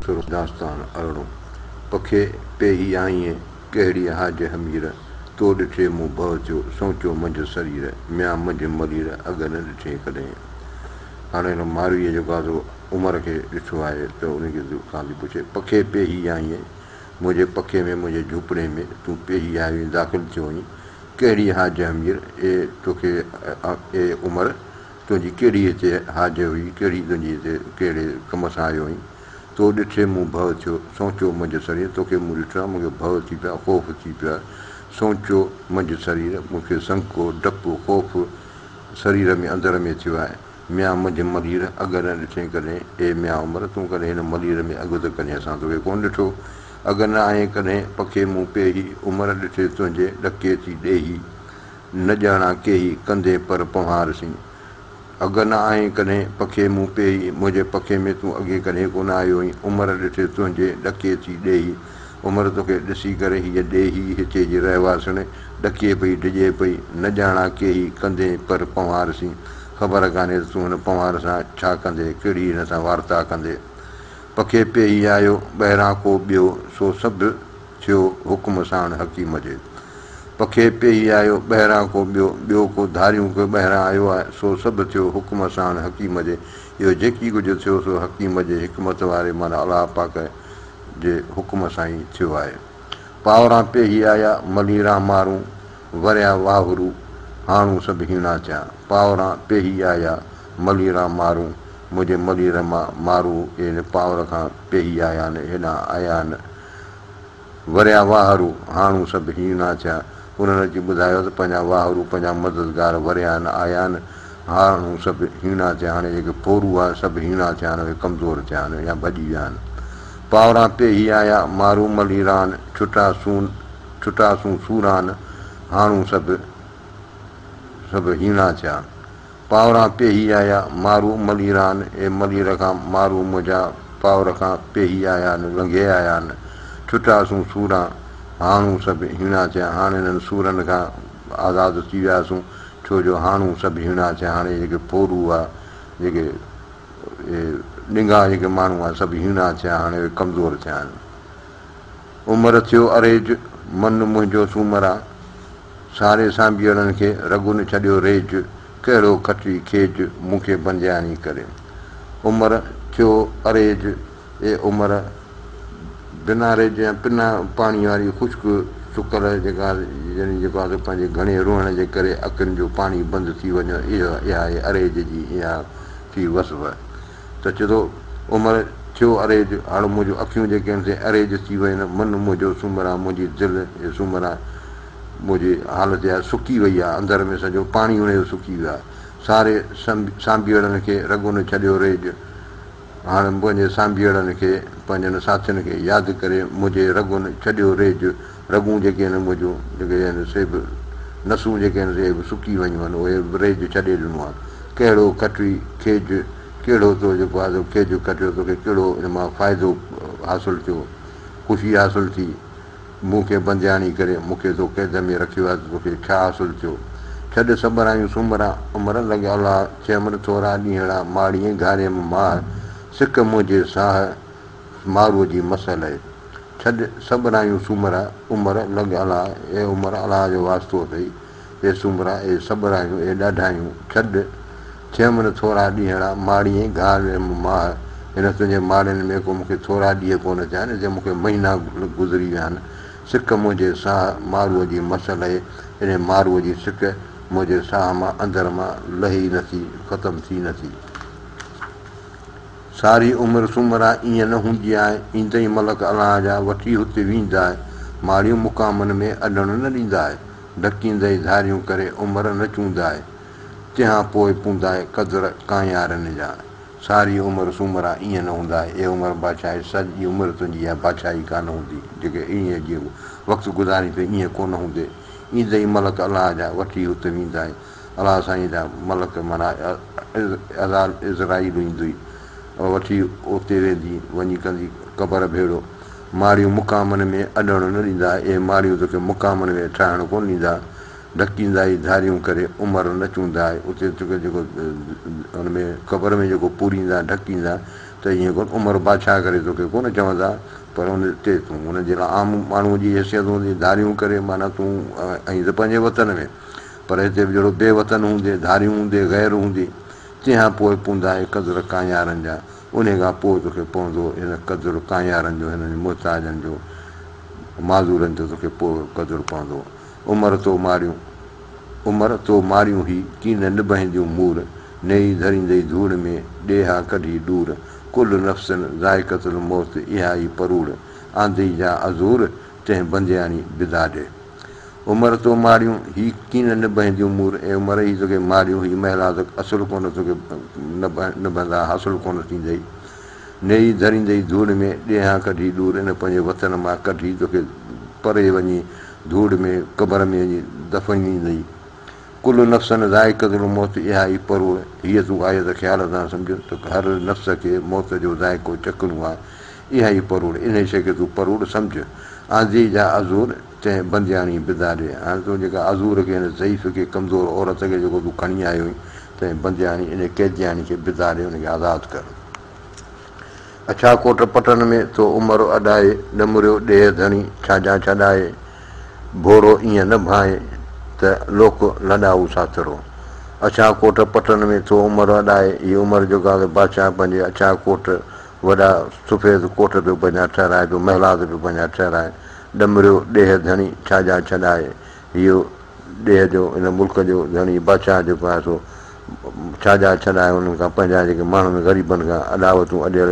تبصرو. داستان ارڙهون، پکي پيهي آئين، ڪهڙي حاج حمير، تو ڏٺي مون ڀؤ ٿيو، سونچو منجهه سرير، ميان منجهه ملير، اڳ نه ڏٺين ڪڏهين. هاڻي هن مارويء جيڪو آهي سو عمر کي ڏٺو آهي ته ان کي کان ٿي پڇي، پکي پيهي آئين، منهنجي پکي ۾، منهنجي جهوپڙي ۾، تون پيهي آيو آهين، داخل ٿيو آهين، ڪهڙي حاج حمير، اي توکي اي عمر! تنهنجي ڪهڙي هتي حاج هئي، ڪهڙي تنهنجي هتي ڪهڙي ڪم سان آيو آهين؟ تو ڏٺي مون ڀؤ ٿيو، سونچو منجهه سرير، توکي مون ڏٺو آهي، مون کي ڀؤ ٿي پيو آهي، خوف ٿي پيو آهي، سونچو منجهه سرير، مون کي سنڪو، ڊپ، خوف سرير ۾ اندر ۾ ٿيو آهي. ميان منجهه ملير، اڳ نه ڏٺين ڪڏهين، اي ميان عمر، تون ڪڏهين هن ملير ۾ اڳ ته ڪڏهين اسان توکي ڪونه ڏٺو، اڳ نه آئين ڪڏهين، پکي مون پيهي، عمر ڏٺي تنهنجي، ڏڪي ٿي ڏيهي. نه ڄاڻان ڪيهي، ڪندين پر پنهوار سين. اڳ نه آئين ڪڏهين، پکي مون پيهي، منهنجي پکي ۾ تون اڳي ڪڏهين ڪونه آيو آهين. عمر ڏٺي تنهنجي، ڏڪي ٿي ڏيهي. عمر توکي ڏسي ڪري هيء ڏيهي، هتي جي رهواسڻ، ڏڪي پئي، ڊڄي پئي. نه ڄاڻان ڪيهي، ڪندين پر پنهوار سين. خبر ڪانهي ته تون هن پنهوار سان ڇا ڪندين، ڪهڙي هن سان وارتا ڪندين. پکي پيهي آيو، ٻهران ڪو ٻيو، سو سڀ ٿيو حڪم ساڻ حڪيم جي. پکي پيهي آيو، ٻهران ڪو ٻيو، ٻيو ڪو ڌاريون ڪو ٻهران آيو آهي، سو سڀ ٿيو حڪم ساڻ حڪيم جي. اهو جيڪي ڪجهه ٿيو سو حڪيم جي حڪمت واري معنيٰ الله پاڪ جي حڪم سان ئي ٿيو آهي. پاوران پيهي آيا، مليران مارون، وريا واهرو، هاڻون سڀ هيڻا ٿيا. پاوران پيهي آيا، مليران مارون، منهنجي ملير مان مارو ان پاور کان پيهي آيا آهن، هيڏانهن آيا آهن. وريا واهرو، هاڻون سڀ هيڻا ٿيا. انهن اچي ٻڌايو ته پنهنجا واهرو، پنهنجا مددگار وريا آهن، آيا آهن. هاڻون سڀ هيڻا ٿيا. هاڻي جيڪي ڦورو هئا، سڀ هيڻا ٿيا آهن، اهي ڪمزور ٿيا آهن يا ڀڄي ويا آهن. پاوران پيهي آيا، مارو مليران، ڇٽا سون، ڇٽا سون سوران، هاڻون سڀ سڀ هيڻا ٿيا. پاوران پيهي آيا، مارو مليران، اي ملير کان مارو منهنجا پاور کان پيهي آيا آهن، لنگهي آيا آهن. ڇٽا سون سوران، هاڻون سڀ هيڻا ٿيا. هاڻ انهن سورن کان آزاد ٿي وياسون، ڇو جو هاڻون سڀ هيڻا ٿيا. هاڻي جيڪي ڦورو هئا، جيڪي اهي ڏنگا جيڪي ماڻهو هئا، سڀ هيڻا ٿيا، هاڻي اهي ڪمزور ٿيا آهن. عمر ٿيو اريج، من منهنجو سومرا. ساري سانڀيئڙن کي رڳن ڇڏيو ريج، ڪهڙو کٽي کيج، مون کي بندياڻي ڪري. عمر ٿيو اريج، اي عمر! بنا ريج يا پنا پاڻي واري خشڪ سڪل جيڪا يعني جيڪو آهي سو پنهنجي گهڻي روئڻ جي ڪري اکين جو پاڻي بند ٿي وڃڻ اها آهي اريج جي اها ٿي وصف. ته چئي ٿو، عمر ٿيو اريج، هاڻ منهنجون اکيون جيڪي آهن سي اريج ٿي ويون آهن، من منهنجو سومرا، منهنجي دل اي سومرا، منهنجي حالت اها سڪي وئي آهي، اندر ۾ سڄو پاڻي ان جو سڪي ويو آهي. ساري سانڀيئڙن کي رڳن ڇڏيو ريج، هاڻ پنهنجي سانڀيئڙن کي، پنهنجن ساٿين کي ياد ڪري منهنجي رڳن ڇڏيو ريج، رڳون جيڪي آهن منهنجون جيڪي آهن سي به نسون جيڪي آهن سي به سڪي ويون آهن، اهي به ريج ڇڏي ڏنو آهي. ڪهڙو کٽي کيج، ڪهڙو تو جيڪو آهي سو کيج کٽيو، توکي ڪهڙو ان مان فائدو حاصل ٿيو، خوشي حاصل ٿي، مون کي بندياڻي ڪري مون کي تو قيد ۾ رکيو آهي ته توکي ڇا حاصل ٿيو؟ ڇڏ سٻرايون سومرا، عمر لڳ الله، ٿيم ٿورا ڏينهڙا، ماڙيين گهاريم ماهه، سڪ منهنجي ساهه، ماروء جي مس لئي. ڇڏ سٻرايون سومرا، عمر لڳ الله، اي عمر الله جو واسطو اٿئي، اي سومرا، اي سٻرايون، اي ڏاڍايون، ڇڏ، ٿيم نه ٿورا ڏينهڙا، ماڙيين گهاريم ماهه، هن تنهنجي ماڙين ۾ ڪو مون کي ٿورا ڏينهن ڪونه ٿيا آهن، هتي مون کي مهينا گذري ويا آهن، سڪ منهنجي ساهه، ماروء جي مس لهي، انهي ماروء جي سڪ منهنجي ساهه مان اندر مان لهي ئي نٿي، ختم ٿي نٿي. ساري عمر سومرا ائين نه هوندي آهي، ايندئي ملڪ الله جا، وٺي هتي ويندا آهي، ماڙيون مقامن ۾ اڏڻ نه ڏيندا آهي، ڍڪيندئي ڌاريون ڪري عمر نه چوندا آهي، تنهان پوء پوندائي قدر ڪانيارن جا. ساري عمر سومرا ائين نه هوندا آهي، اي عمر بادشاهي سڄي عمر تنهنجي اها بادشاهي ڪانه هوندي، جيڪي ائين جيئن وقت گذارين پيو ائين ڪونه هوندي، ايندئي ملڪ الله جا، وٺي هتي ويندا آهي. الله سائين جا ملڪ معنيٰ عزرائيل ايندوئي وٺي اتي ويندي وڃي ڪندي قبر ڀيڙو ماڙيون مقامن ۾ اڏڻ نه ڏيندا اهي ماڙيون توکي مقامن ۾ ٺاهڻ ڪونه ڏيندا ڍڪيندا ئي ڌاريون ڪري عمر نه چوندا اتي توکي جيڪو ان ۾ قبر ۾ جيڪو پوريندا ڍڪيندا ته ائين ڪونه عمر بادشاهه ڪري توکي ڪونه چوندا پر ان تي تون ان جي لاء عام ماڻهوء جي حيثيت هوندي ڌاريون ڪري معنيٰ تون آهين ته پنهنجي وطن ۾ پر هتي به جهڙو بي وطن هوندي ڌاريون هوندي غير هوندي تنهن کان پوء پوندائي قدر ڪانيارن جا انهي کان پوء توکي پوندو هن قدر ڪانيارن جو هنن محتاجن جو معذورن جو توکي پوء قدر پوندو عمر تو ماريون عمر تو ماريون هي ڪين نبهنديون مور نيئي ڌريندئي ڌوڙ ۾ ڏي ها ڪڍي ڏور ڪل نفس ذائقة الموت اها ئي پروڙ آندئي جا ازور تنهن بندياڻي بدا ڏي. عمر تو ماريون هي ڪين نبهنديون مور اي عمر هي توکي ماريون هي محلات اصل ڪونه توکي نبهندا حاصل ڪونه ٿيندئي. نيئي ڌريندئي ڌوڙ ۾ ڏيهان ڪڍي ڏور ان پنهنجي وطن مان ڪڍي توکي پري وڃي ڌوڙ ۾ قبر ۾ وڃي دفنيندئي. ڪل نفس ذائقة الموت اها ئي پروڙ، هيء تون آيت خيال سان سمجهه ته هر نفس کي موت جو ذائقو چکڻو آهي، اها ئي پروڙ، انهيء شيء کي تون پروڙ سمجهه. آندي جا ازور، تنهن بندياڻي بداري. هاڻي تون جيڪا ازور کي، هن ضعيف کي، ڪمزور عورت کي جيڪو تون کڻي آيو آهين، تنهن بندياڻي، انهيء قيدياڻي کي بداري، ان کي آزاد ڪر. اڇا ڪوٽ پٽن ۾ تو عمر اڏائي، ڏمريو ڏيهه ڌڻي ڇاجان ڇڏائي، ڀورو ائين نه ڀانئي ته لوڪ لڏائو ساٿرو. اڇا ڪوٽ پٽن ۾ تو عمر اڏائي، هي عمر جيڪو آهي سو بادشاهه پنهنجي اڇا ڪوٽ وڏا سفيد ڪوٽ پيو پنهنجا ٺهرائي پيو محلات پيو پنهنجا ٺهرائي، ڏمريو ڏيهه ڌڻي ڇاجان ڇڏائي، هيء ڏيهه جو، هن ملڪ جو ڌڻي بادشاهه جيڪو آهي سو ڇا جا ڇڏائي انهن کان پنهنجا جيڪي ماڻهن غريبن کان اڏاوتون اڏيل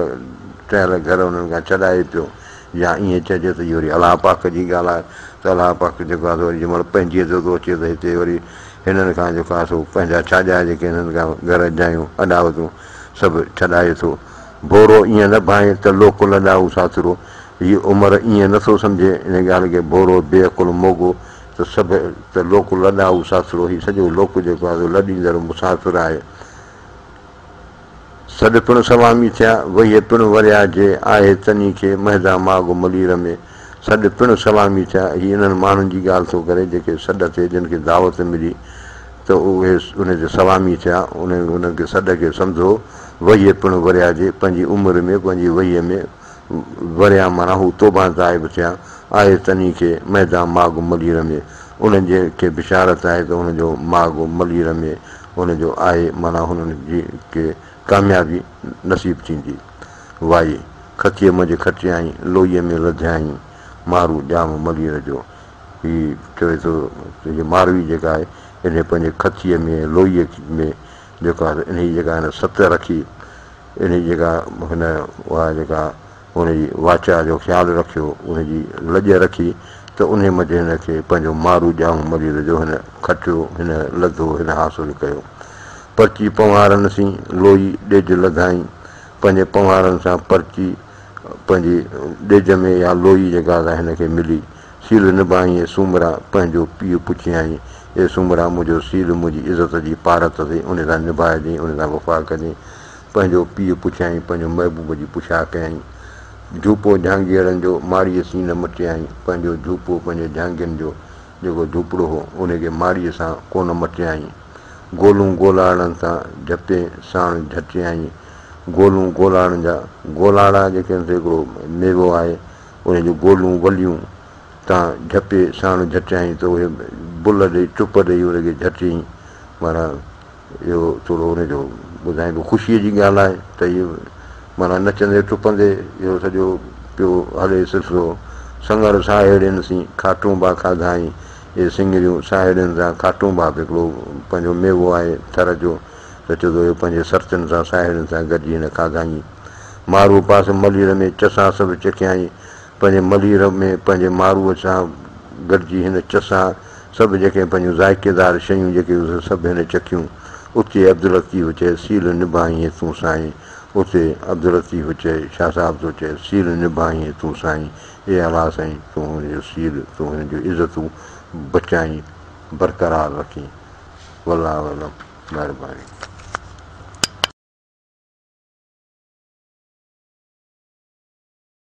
ٺهيل گهر انهن کان ڇڏائي پيو يا ائين چئجي ته هيء وري الله پاڪ جي ڳالهه آهي ته الله پاڪ جيڪو آهي سو وري جنهن مهل پنهنجي تي ٿو اچي ته هتي وري هنن کان جيڪو آهي سو پنهنجا ڇا جا جيڪي هنن کان گهر جايون اڏاوتون سڀ ڇڏائي ٿو. ڀورو ائين نه ڀانئي ته لوڪ لڏائو ساٿرو. هي عمر ائين نه ٿو سمجهي ان ڳالهه کي ڀورو بي عقل موڳو ته سڀ ته لوڪ لڏائو ساٿرو هي سڄو لوڪ جيڪو آهي سو لڏيندڙ مسافر آهي. سڏ پڻ سوامي ٿيا، وهي پڻ وريا جي آهي تني کي مهدا ماڳ ملير ۾. سڏ پڻ سوامي ٿيا، هي انهن ماڻهن جي ڳالهه ٿو ڪري جيڪي سڏ تي جن کي دعوت ملي ته اهي ان تي سوامي ٿيا، انهن کي سڏ کي سمجهو، وهي پڻ وريا جي پنهنجي عمر ۾ پنهنجي وهيء ۾ وريا معنيٰ هو توبه تائب ٿيا، آهي تني کي مهدا ماڳ ملير ۾، انهن جي کي بشارت آهي ته ان جو ماڳ ملير ۾ ان جو آهي معنيٰ هنن جي کي ڪاميابي نصيب ٿيندي. وائي، کٿيء منجهه کٽيائين، لوئيء ۾ لڌيائين، مارو ڄام ملير جو. هي چوي ٿو ته هيء ماروي جيڪا آهي، انهيء پنهنجي کٿيء ۾ لوئيء ۾ جيڪو آهي سو انهيء جيڪا هن ست رکي، انهيء جيڪا هن اها جيڪا ان جي واچا جو خيال رکيو، ان جي لڄ رکي ته انهيء منجهه هن کي پنهنجو مارو ڄام ملير جو هن کٽيو، هن لڌو، هن حاصل ڪيو. پرچي پنهوارن سين لوئي ڏيج لڌائين. پنهنجي پنهوارن سان پرچي پنهنجي ڏيج ۾ يا لوئي جيڪا سا هن کي ملي. سيل نڀائين اي سومرا، پنهنجو پيء پڇيائين، اي سومرا منهنجو سيل منهنجي عزت جي پارت اٿئي، ان سان نڀائجين، ان سان وفا ڪجين. پنهنجو پيء پڇيائين، پنهنجو محبوب جي پڇا ڪيائين. جهوپو جهانگيئڙن جو ماڙيء سين نه مٽيائين، پنهنجو جهوپو پنهنجي جهانگين جو جيڪو جهوپڙو هو، ان کي ماڙيء سان ڪونه مٽيائين. گولون گولاڙن سان جهپي ساڻ جهٽيائين. گولون گولاڙن جا گولاڙا جيڪي آهن سي هڪڙو ميوو آهي، انهن جون گولون وليون تان جهپي ساڻ جهٽيائين ته اهي بل ڏئي چپ ڏئي ان کي جهٽيائين معنيٰ اهو ٿورو ان جو ٻڌائين پيو خوشيء جي ڳالهه آهي ته هي معنيٰ نچندي ٽپندي اهو سڄو پيو هلي سلسلو سڱر ساهيڙين سين کاٽونبا کاڌائين اهي سڱريون ساهيڙين سان کاٽونبا به هڪڙو پنهنجو ميوو آهي ٿر جو ته چئي ٿو اهو پنهنجي سرتين سان ساهيڙين سان گڏجي هن کاڌائين مارو پاس ملير ۾ چسان سڀ چکيائين. پنهنجي ملير ۾ پنهنجي ماروء سان گڏجي هن چسان سڀ جيڪي پنهنجون ذائقيدار شيون جيڪي هيون سي سڀ هن چکيون. اتي عبداللطيف چئي، سيل نڀائين تون سائين. اتي عبداللطيف چئي، شاهه صاحب ٿو چئي، سيل نڀائين تون سائين. اي الله سائين! تون هن جو سيل، تون هن جون عزتون بچائين، برقرار رکين. والله اعلم. مهرباني.